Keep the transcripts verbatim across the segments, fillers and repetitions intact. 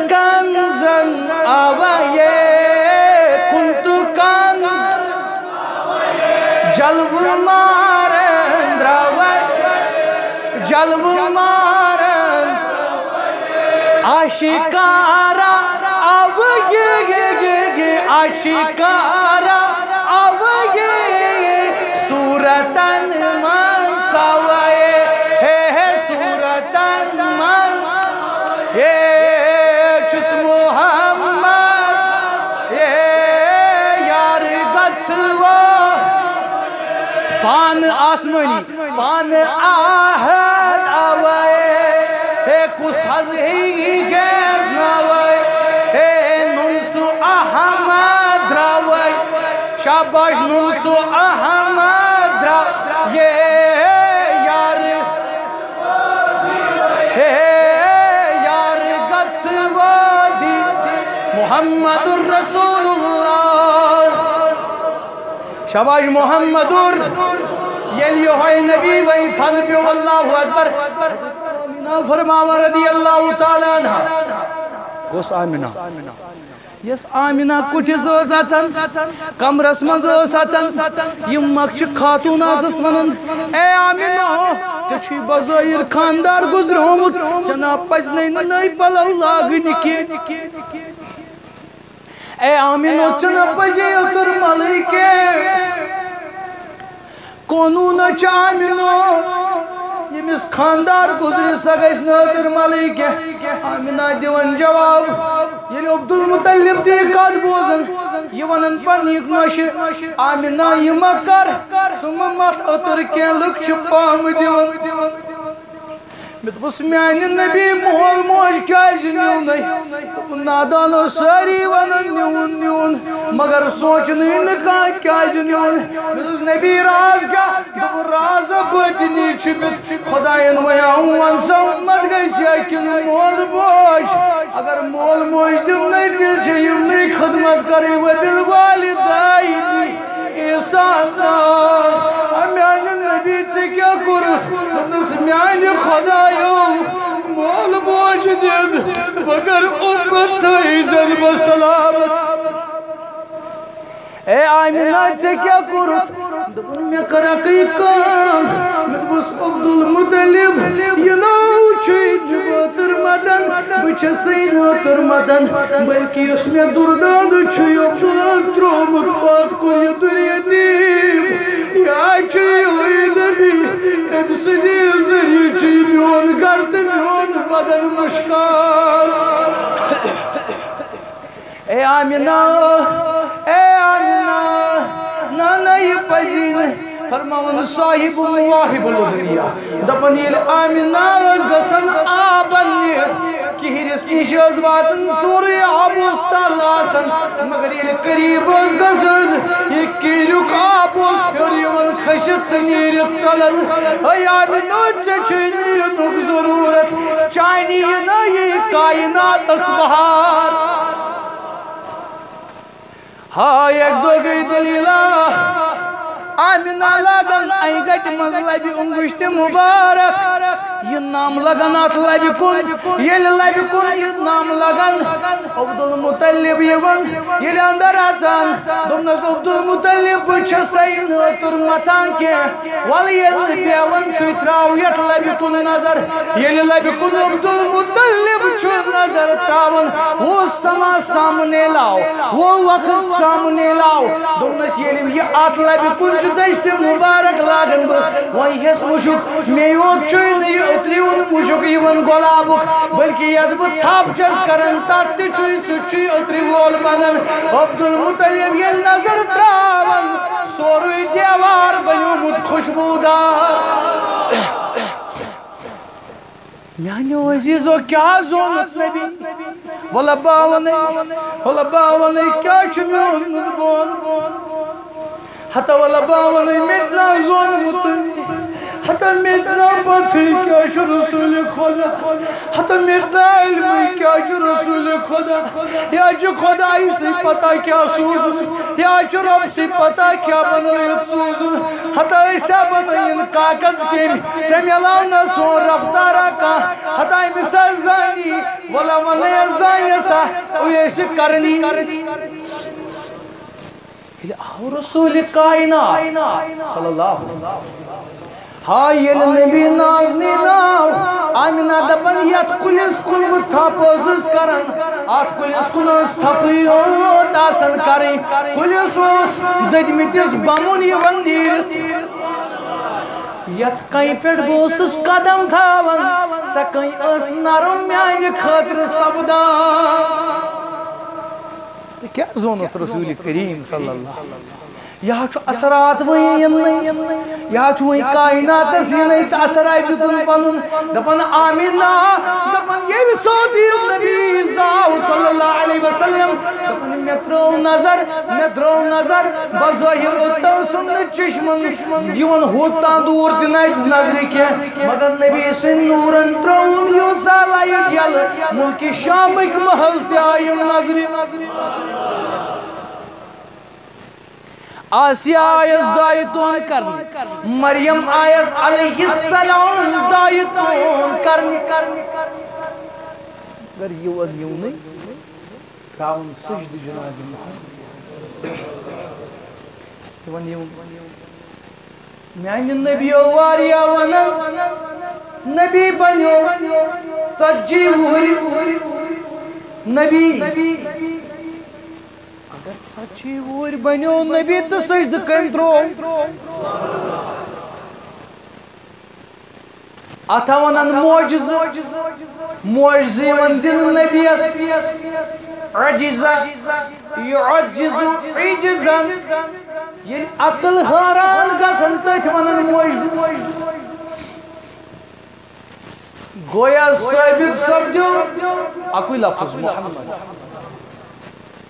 کنزن آوے، کنت کنز جلوٕ مارن درٛاوے، جلوٕ مارن آشکارا آوے، آشکارا آوے، صورتن منٛز آوے، ہے ہے صورتن منٛز، ہے چھُس محمد، ہے یار گژھو پانہٕ آسمٲنی۔ پانہٕ آہد آوے، ہے کُس حظ ہی گیس ناوے، ہے نُن سُہ احمد درٛاوے، شاباش نُن سُہ احمد درٛاوے، یار، ہے یار گژھو دی محمد رسول اللہ۔ شاباش محمدُر، ییٚلہِ یِہوٚے نبی وۄنۍ تھل پیوٚو، اللہ اکبر۔ آمینہ فرماوان رضی اللہ تعالیٰ عنہا۔ کۄس آمینہ؟ یۄس آمینہ کُٹھِس ٲس اژان، کمرس منٛز ٲس اژان، یِم مۄکچہِ خاتوٗن آسس ونان، اے آمینہ، ژےٚ چھُے بظٲہِر خاندار گُزریومُت، ژےٚ نا پزنے نہٕ نٔے پلو لاگٕنۍ کینٛہہ۔ اے آمینو، ژٕ نہ پزے اوتر ملٕے کینٛہہ۔ قونوٗن چھُ آمینو، ییٚمِس خاندار گُزرِ، سۄ گژھِ نہٕ اوتر ملٕے کینٛہہ۔ آمینہ دِوان جواب، ییٚلہِ عبدالمطلب تہِ یہِ کتھ بوزان، یہِ ونان پننہِ نۄشہِ، آمینہ، یہِ مہ کر، ژٕ مہ متھ اوتر کینٛہہ، لُکھ چھِ پامہٕ دِوان۔ مےٚ دوٚپُس، میانہِ نبی، مول موج کیازِ نیونَے؟ دوٚپُن، نادانو سٲری وَنان نیوٗن، نیوٗن، مگر سونٛچنٕے نہٕ کانٛہہ کیازِ نیوٗن۔ مےٚ دوٚپُس، نبی، راز کیٛاہ؟ دوٚپُن، راز بٲطنی چھُ، خۄدایَن وَنیٛاو، وَن سا، اُمت گژھِ یا کِنہٕ مول موج؟ اگر مول موج دِمنَے، تیٚلہِ چھِ یِمنٕے خدمت کَرٕنۍ، وَبِالْوَالِدَيْنِ احسانا۔ اے میانہِ نبی، ژےٚ کیٛاہ کوٚرُتھ؟ دوٚپنَس، میانہِ خۄدایو، مول موج دِن مگر اُمتھٕے زن بہٕ سلامت۔ اے آمینہ، ژےٚ کیٛاہ کوٚرُتھ؟ دوٚپُن، مےٚ کٔر اَکٕے کٲم۔ مےٚ دوٚپُس، عبدالمطلب، یہِ ناو چھُے نہٕ بٲتر مدن، بہٕ چھَسے نہٕ ٲتر مدن، بلکہِ یُس مےٚ دُردانہٕ چھُ یہِ عبداللہ ترٛوومُت پتھ کُن یہِ دُنیا دیٖم۔ یا چھُ یِہوٚے نبی، أمۍ سٕنٛدِ ذٔریعہٕ چھُ یہِ میون گرٕ تہٕ میون بدن مُشکان۔ اے آمینہ، اے آمینہ، نہ، نہ، یہِ پزی نہٕ۔ فرماوان صاحب مواہب الدنیا، دپان ییٚلہِ آمینہ ٲس گژھان آب اننہِ، کِہرِس نِش ٲس واتان، سورُے آب اوس تل آسان، مگر ییٚلہِ قریب ٲس گژھان، یہِ کِہریُک آب اوس ہیوٚر یِوان کھٔسِتھ تہٕ نیٖرِتھ ژلان۔ اے آمینہ، ژےٚ چھُے نہٕ یِنُک ضروٗرت، چانی یہِ نہ یہِ کائناتس بہار۔ ہاے اکہِ دۄہ گٔے دٔلیٖلہ، آمینہ لاگان انہِ گٹہِ منٛز لبہِ انگُشتہِ مُبارک۔ یہِ نم لگان اتھ لبہِ کُن، ییٚلہِ لبہِ کُن یہِ نم لگان، عبدالمطلب یِوان، ییٚلہِ اندر اژان، دوٚپنس، عبدالمطلب، بہٕ چھسے نہٕ ٲتر متھان کینٛہہ۔ ولہٕ ییٚلہِ نہٕ پیوان چھُے، تراو یتھ لبہِ کُن نظر۔ ییٚلہِ لبہِ کُن عبدالمطلب چھُ نظر تراوان، وہ سما سامنے لاؤ، وہ وقت سامنے لاؤ۔ دوٚپنس، ییٚلہِ یہِ اتھ لبہِ کُن چھُ دٔستہِ مُبارک لاگان، بہٕ وۄنۍ یژھ وٕچھُکھ، مےٚ یوت چھُے نہٕ یہِ عطرِ ہُنٛد مُشُک یِوان گۄلابُک، بلکہِ یتھ بہٕ تھپھ چھس کران، تتھ تہِ چھُے سُہ چھُے عطرِ وول بنان۔ عبدالمطلب ییٚلہِ نظر تراوان، سورُے دیوار بنیومُت خوشبودار۔ میانیو عزیزو، کیٛاہ زونُت نبی؟ وَلہٕ بہٕ وَنَے، وَلہٕ بہٕ وَنَے، کیٛاہ چھُ میون نُن بون؟ ہتا وَلہٕ بہٕ وَنَے، مےٚ تہِ نا زونمُت۔ ہتا مےٚ تہِ نا پَتہٕے، کیٛاہ چھُ رسول خدا؟ ہتا مےٚ تہِ نا علمٕے، کیٛاہ چھُ رسول خدا؟ یا چھُ خدایہِ سٕے پتہ کیٛاہ سوٗزُن، یا چھُ رۄب سٕے پتہ کیٛاہ بنٲوِتھ سوٗزُن۔ ہتا أسۍ ہا بنٲیِن کاغذ کیٚمۍ، تَمہِ علاوٕ نہ سون رفتارا کانٛہہ۔ ہتا أمِس ہا زانی، وَلہٕ وَنَے سا اویس قرنی۔ ییٚلہِ آو رسول کائنات صلی اللہ، ہا، ییٚلہِ نبی نازنیٖن آو، آمنہ دپان، یتھ کُلِس کُن بہٕ تھپھ ٲسٕس کران، اتھ کُلِس کُن ٲس تھپھٕے یوت آسان کرٕنۍ۔ کُلِس اوس دٔدمٕتِس بمُن یِوان نیٖرِتھ۔ یتھ کنہِ پٮ۪ٹھ بہٕ اوسُس قدم تھاوان، سۄ کنہِ ٲس نرم میانہِ خٲطرٕ سپدان۔ تہٕ کیٛاہ زونُتھ رسول کریم صلی اللہ علیہ وسلم؟ یہِ حظ چھُ اثرات وۄنۍ یِنٕے، یہِ حظ چھُ وۄنۍ کائناتس یِنٕے تہٕ اثر آیہِ دیُتُن پنُن۔ دپان آمینہ، دپان ییٚلہِ سعودی نبی زاو صلی اللہ علیہ وسلم، دپان مےٚ ترٲو نظر، مےٚ ترٲو نظر، بظٲہر اوٚتام سُنٛد نہٕ چشمن یِوان ہوٚت تام دوٗر تہِ نہ نظرِ کینٛہہ، مگر نبی سٕنٛدۍ نوٗرن ترٲوُن یوٗژاہ لایٹ یَلہٕ، مُلکہِ شامٕکۍ محل تہِ آیہِ نظرِ۔ آسیہ آیس دایہِ تون کرنہِ، مریم آیس علیہ السلام دایہِ تون کرنہِ۔ مگر یہِ وَن یِونٕے ترٛاوُن سجدٕ جناب محمد۔ یہِ وَن یِم میانہِ نبی واریاہ وَنان، نبی بنیو ژتجی وُہُر نبی۔ اگر ژتجی وُہُر بنیو نبی تہٕ سجدٕ کٔمۍ ترٛوو؟ اتھ ونان معجزٕ، معجزٕ یِوان دِنہٕ نبیَس۔ عجزہ، یعجز عجزا۔ ییٚلہِ عقل حٲران گژھن تٔتھۍ ونان معجزٕ۔ گویا ثٲبت سپدیو اکُے لفظ محمد۔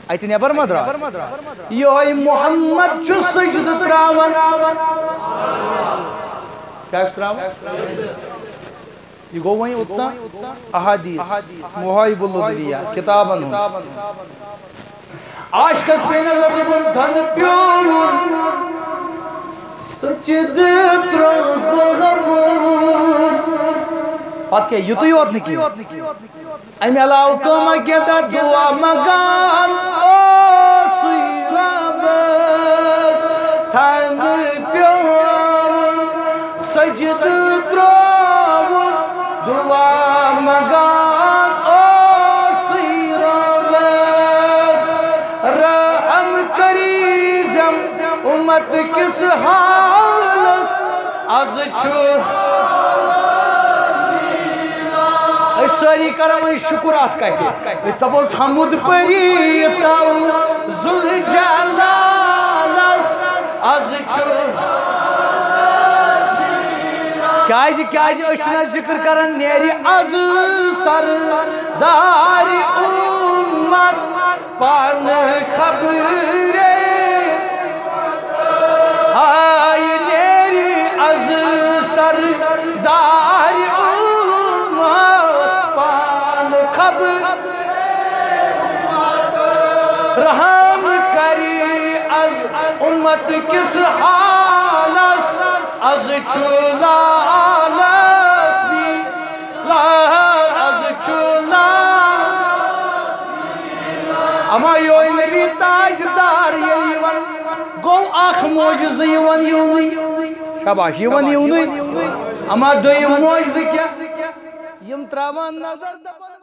اتہِ نٮ۪بر ما درٛاو؟ یِہوٚے محمد چھُ سجدٕ ترٛاوان۔ کیٛاہ چھُ ترٛاوان؟ یہِ گوٚو وۄنۍ اوٚتام احادیث، مواہب الدنیا، کتابن ہُنٛد۔ عاشقس پیٚیہِ نہٕ لفظ بۄن دھن پیوٚرمُت، سجدٕ ترٛوو بۄن۔ پتہٕ کیٛاہ؟ یُتُے یوت نہٕ کینٛہہ۔ امہِ علاوٕ کٲمہ کینٛہہ دعا منٛگان اوسُے رۄبس، تھنہٕ پیوٚوُن سجدٕ ترٛووُن، دعا منٛگان اوسُے رۄبس، رحم کٔرِزٮ۪م اُمت کِس حالس۔ از چھُ أسۍ سٲری کرو وۄنۍ شُکُر اَتھ کَتھِ۔ أسۍ دَپوس حمد پٔری تو ذوالجلالس۔ از چھُ کیٛازِ، کیٛازِ أسۍ چھِنہٕ ذِکر کران، نیرِ از سردارِ اُمت پانہٕ خبرے۔ ہاے نیرِ از سردارِ اُمت پانہٕ خبر۔ رحم کرِ از اُمت کِس حالس۔ از چھُ لالس بی لال، از چھُ لال۔ اما یوہے نبی تاجدار ییٚلہِ یِوان، گوٚو اکھ معجزٕ یِوان یِونٕے۔ شاباش، یِوان یِونٕے۔ اما دوٚیِم معجزٕ کیٛاہ؟ یِم ترٛاوان نظر دَپان،